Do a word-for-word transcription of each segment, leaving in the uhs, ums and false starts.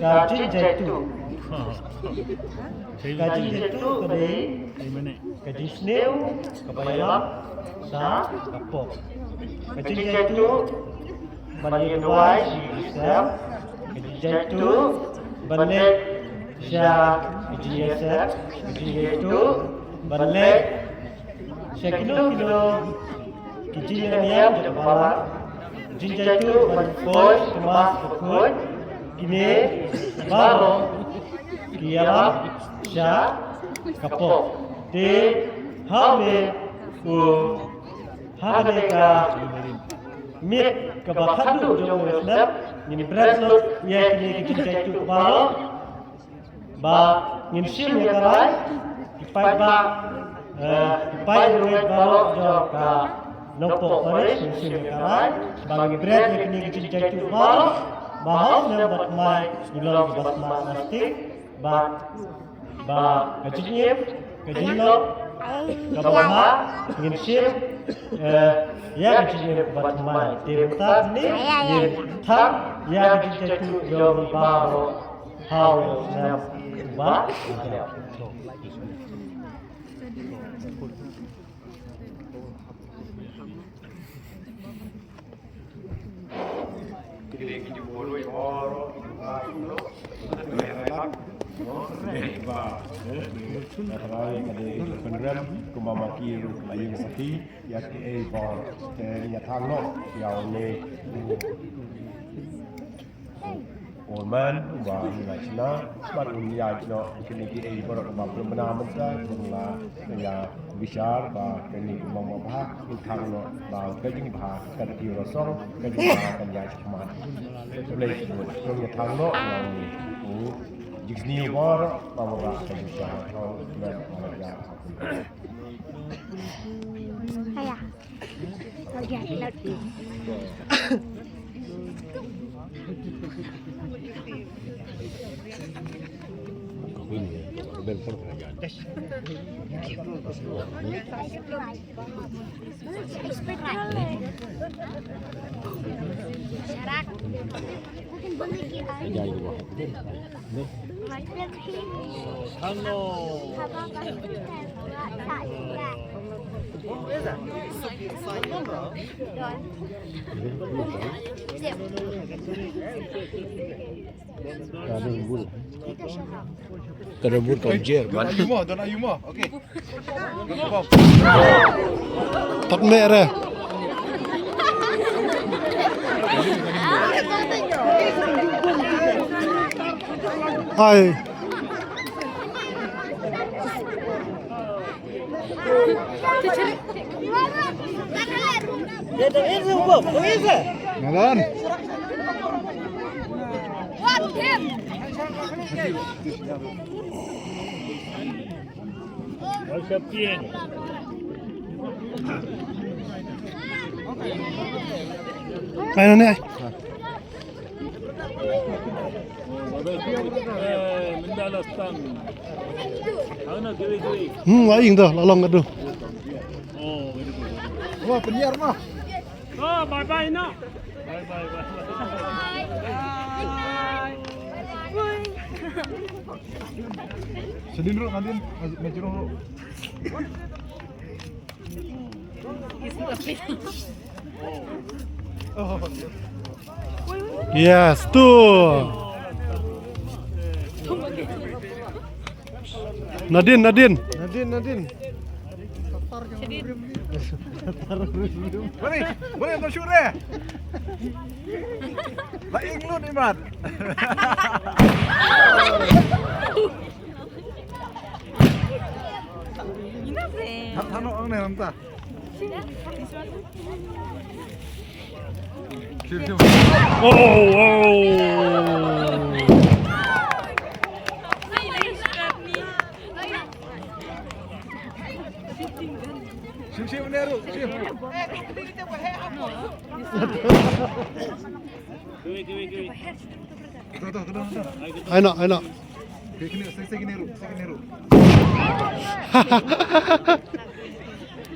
Ka jingjaitu. Ka jingjaitu ka dei ka jingsniew kaba ïalam sha ka pop. Ka jingjaitu ban ïa duwai sha ïing sha sem. Ka jingjaitu ban leit sha ka jingïaseng. Ka jingjaitu ban leit sha kino kino ki jingïalam jong ka balang. Ka jingjaitu ban poi sha ka mass bakhuid. Kine baroh ki ïalam sha ka pop. Te ha une u, ha kane ka miet kaba khatduh jong u Slem, ngin bret lut ïa kine ki jingjaitu baroh. Ba ngin shim ïa ka rai, ki paidbah, eh, ki paid riewngeit baroh jong ka Nongpoh Parish, ngin shim ïa ka rai ba ngin bret ïa kine ki jingjaitu baroh. Ba ha u snem bad thymmai ngin long kiba smat ba stieh. Ba, ba ka jingim, ka jinglong kaba bha ngin shim, eh, ïa ka jingim kaba thymmai. Te mynta ngin thang ïa ka jingjaitu jong baroh. Hau, siap, ba, siap. Kumba ma ki ruh ba ïeng sakhi ïa kiei baroh, te ïa thang noh ïa une. Old man, uba ngi la shna, bad un ïaid noh kine kiei baroh kiba pynlong mynta, bad un la ïa bishar ba kane ka long ba bha, un thang noh ba ka jingbha kan kiew rasong, ka jingbha kan ïaid shakhmat. Khublei shibun, ngi ïa thang noh ïa une u jingsniew baroh ba bha ka jingbha. Aya. Ka don bur ka jer. Don ayuma, don ayuma. Okay. Pat me re. Hai. Nalan. Ai, nane, ai. Hmm, wa ing da, la long ka du. Wa, pynïar ma. Oh, bye bye na. Bye bye, bye bye. Bye. Bye. Sedin ruh, Nadin, mejrong ruh. Yes, tu. Nadin, Nadin. Nadin, Nadin. Boleh, boleh kau shoot deh. Lah, include, Iman. Enough, eh. Thano ang ne, Ramta. Sure, sure. Oh, oh. Sure, sure, Nehru, sure. Ai noh, ai noh.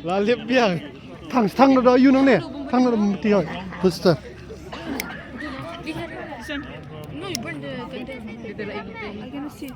La lip biang. Thang, thang da yu nang ne. Thang da mati hoi. Booster. No, you burn the candle. I cannot see.